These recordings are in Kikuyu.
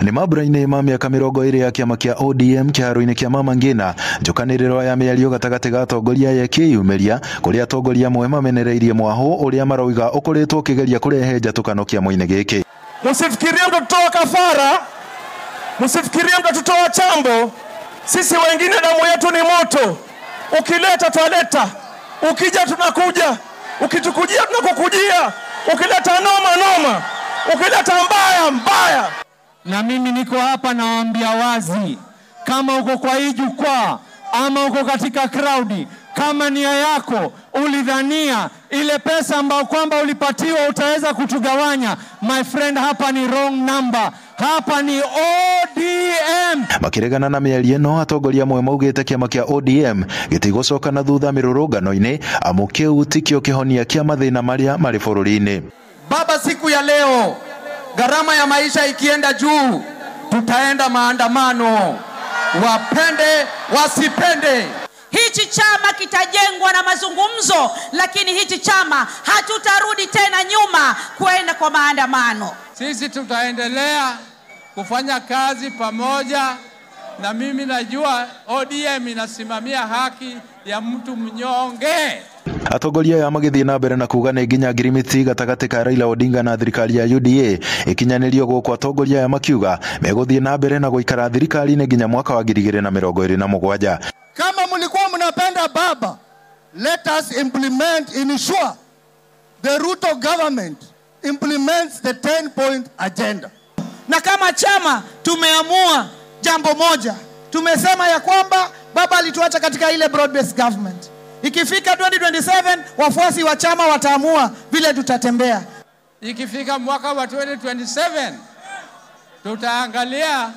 Nĩ mambura-inĩ ma mĩaka 20 ya kĩama kĩa ODM kĩharo-inĩ kĩa Mama Ngina, njũkanĩrĩro ya mĩario gatagatĩ ga atongoria aya ĩkĩyumĩria kũrĩa atongoria amwe mamenereirie mwahũ ũrĩa marauga ũkoretwo ũkĩgeria kũrehe njatũkano kĩama-inĩ gĩkĩ. Msifikirie mtatutoa kafara, msifikirie mtatutoa chambo. Sisi wengine damu yetu ni moto. Ukileta twaleta, ukija tunakuja, ukitukujia tunakukujia, ukileta noma noma, ukileta mbaya mbaya. Na mimi niko hapa nawaambia wazi, kama uko kwa hii jukwaa ama uko katika crowd, kama nia yako ulidhania ile pesa ambayo kwamba ulipatiwa utaweza kutugawanya, my friend, hapa ni wrong number. Hapa ni ODM. Makiregana na mĩario ĩno, atongoria amwe maugĩte kĩama kĩa ODM gĩtigũcoka na thutha mĩrũrũngano-inĩ amu kĩu tikĩo kĩhonia kĩa mathĩna marĩa marĩ bũrũri-inĩ. Baba, siku ya leo gharama ya maisha ikienda juu, tutaenda maandamano, wapende wasipende. Hichi chama kitajengwa na mazungumzo, lakini hichi chama hatutarudi tena nyuma kwenda kwa maandamano. Sisi tutaendelea kufanya kazi pamoja, na mimi najua ODM inasimamia haki ya mtu mnyonge. Atongoria aya magĩthiĩ na mbere na kuga nĩ nginya ngirimiti gatagatĩ ka Raila Odinga na thirikari ya UDA ĩkinyanĩrio gũkũ, atongoria aya makiuga megũthiĩ na mbere na gũikara thirikari-inĩ nginya mwaka wa 2027. Kama mlikuwa mnapenda baba, let us implement, ensure the Ruto government implements the 10-point agenda. Na kama chama tumeamua jambo moja, tumesema ya kwamba baba alituacha katika ile broad-based government. Ikifika 2027 wafuasi wa chama wataamua vile tutatembea. Ikifika mwaka wa 2027 tutaangalia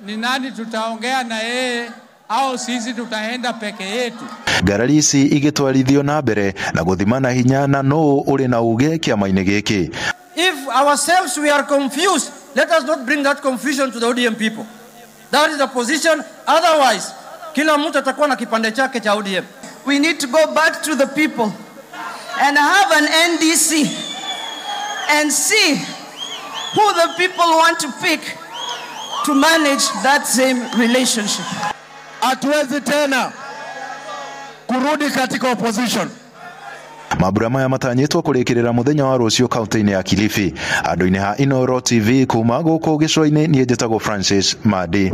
ni nani tutaongea na yeye au sisi tutaenda peke yetu. Ngarari ici igĩtwarithio na mbere na gũthimana hinya na nũũ ũrĩ na uge kĩama-inĩ gĩkĩ. If ourselves we are confused, let us not bring that confusion to the ODM people. That is the position. Otherwise, kila mtu atakuwa na kipande chake cha ODM. We need to go back to the people and have an NDC and see who the people want to pick to manage that same relationship. Hatuwezi tena kurudi katika opposition. Mambura maya matanyĩtwo kũrĩkĩrĩra mũthenya wa rũciũ kaunti-inĩ ya Kilifi. Handũ-inĩ ha Inooro TV kuma gũkũ gĩcũa-inĩ, niĩ njĩtagwo Francis Madi.